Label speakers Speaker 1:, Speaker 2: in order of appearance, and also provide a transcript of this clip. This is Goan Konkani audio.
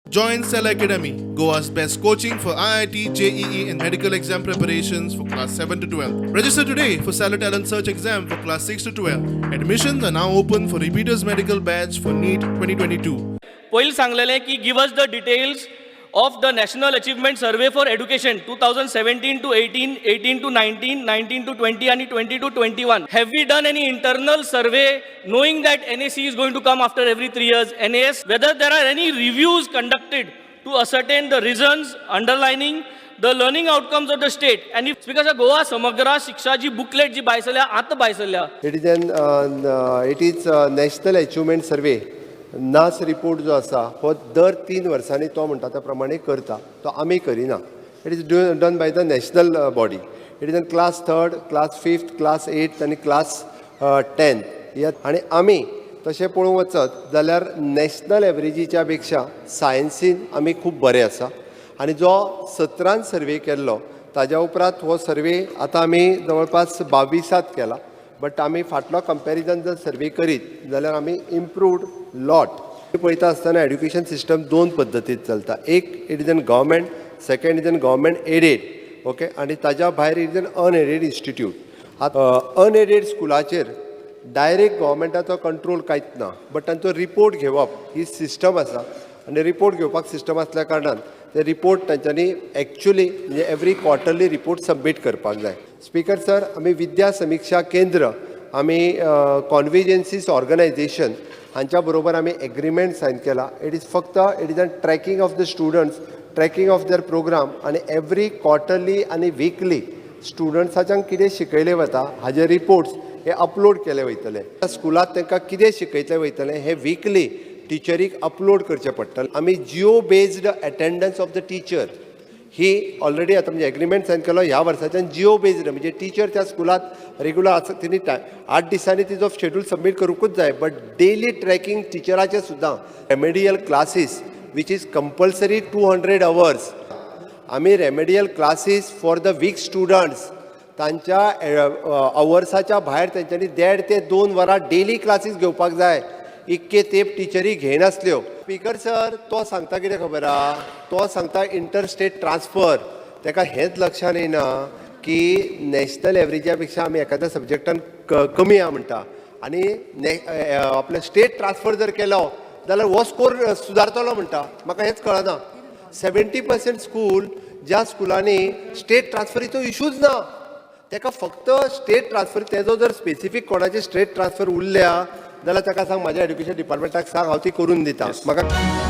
Speaker 1: Join Cell Academy, Goa's best coaching for IIT, JEE, and medical exam preparations for class 7 to 12. Register today for Stellar Talent Search exam for class 6 to 12. Admissions are now open for repeaters medical batch for NEET 2022.
Speaker 2: पयलीं सांगलेलें की give us the details of the National Achievement Survey for Education 2017 to 18, 18 to 19, 19 to 20 आनी 20 to 21. Have we done any internal survey, knowing that NAC is going to come after every 3 years, NAS, whether there are any reviews conducted to ascertain the reasons underlining the learning outcomes of the state? And if because Goa Samagra Shiksha ji booklet जी भायर सरल्या, आतां भायर सरल्या.
Speaker 3: It is National Achievement Survey, NAS report जो आसा, हो दर 3 वर्सांनी तो म्हणटा त्या प्रमाणे करता. तो आमी करिना. It is done by the national body. It is in class third, class fifth, class eighth आनी क्लास 10th ह्या. आनी आमी तशें पळोवंक वचत जाल्यार नॅशनल एवरेजीच्या पेक्षा सायन्सीन आमी खूब बरे आसा. आनी जो 17न सर्वे केल्लो, ताज्या उपरांत हो सर्वे आतां आमी जवळपास 22त केला. बट आमी फाटलो कंपॅरिजन जर सर्वे करीत जाल्यार आमी इम्प्रूव्ड लॉट. पळयता आसतना एड्युकेशन सिस्टम दोन पद्दतीत चलता. एक, it is an government; second is an government aided, okay? आनी ताज्या भायर it is an unaided institute. आतां अनएडेड स्कुलाचेर डायरेक्ट गव्हर्मेंटाचो कंट्रोल कांयच ना, बट तांचो रिपोर्ट घेवप ही सिस्टम आसा. आनी रिपोर्ट घेवपाक सिस्टम आसल्या कारणान ते रिपोर्ट तांच्यांनी एक्चुली म्हणजे एवरी क्वॉर्टरली रिपोर्ट सबमीट करपाक जाय. स्पीकर सर, आमी विद्या समिक्षा केंद्र, आमी कॉन्विजन्सीस ऑर्गनायझेशन हांच्या बरोबर आमी एग्रीमेंट सायन केला. It is फक्त it is a tracking of the students, tracking of their program. आनी एवरी क्वॉर्टरली आनी विकली स्टुडंट्साच्यान कितें शिकयलें वता हाजे रिपोर्ट्स हे अपलोड केले वयतले. स्कुलांत तांकां कितें शिकयतले वयतलें हें विकली टिचरीक अपलोड करचें पडटलें. आमी geo based attendance of the teacher he already आतां म्हणजे एग्रीमेंट सायन केलो. ह्या वर्साच्यान जिओ बेज्ड म्हणजे टिचर त्या स्कुलांत रेगुलर आसा, तिणी 8 दिसांनी तिजो शेड्यूल सबमीट करूंकूच जाय, बट डेली ट्रॅकिंग टिचराचें सुद्दां. Remedial classes, which is compulsory 200 hours, आमी remedial classes for the weak students, तांच्या अवर्साच्या भायर तेंच्यांनी 1.5 ते 2 वरां डेली क्लासीस घेवपाक जाय. इतके तेंप टिचरी घेयनासल्यो. स्पीकर सर, तो सांगता कितें खबर आहा? तो सांगता इंटर स्टेट ट्रान्सफर. ताका हेंच लक्षान येना की नॅशनल एवरेजा पेक्षा आमी एखाद्या सब्जॅक्टान कमी आहा म्हणटा. आनी आपले स्टेट ट्रान्सफर जर केलो जाल्यार हो स्कोर सुदारतलो म्हणटा. म्हाका हेंच कळना. 70% स्कूल, ज्या स्कुलांनी स्टेट ट्रान्सफरीचो इशूच ना, ताका फक्त स्टेट ट्रान्सफर तेजो जर स्पेसिफीक कोणाचे स्टेट ट्रान्सफर उरल्या जाल्यार ताका सांग, म्हाज्या एड्युकेशन डिपार्टमेंटाक सांग, हांव ती करून दिता म्हाका.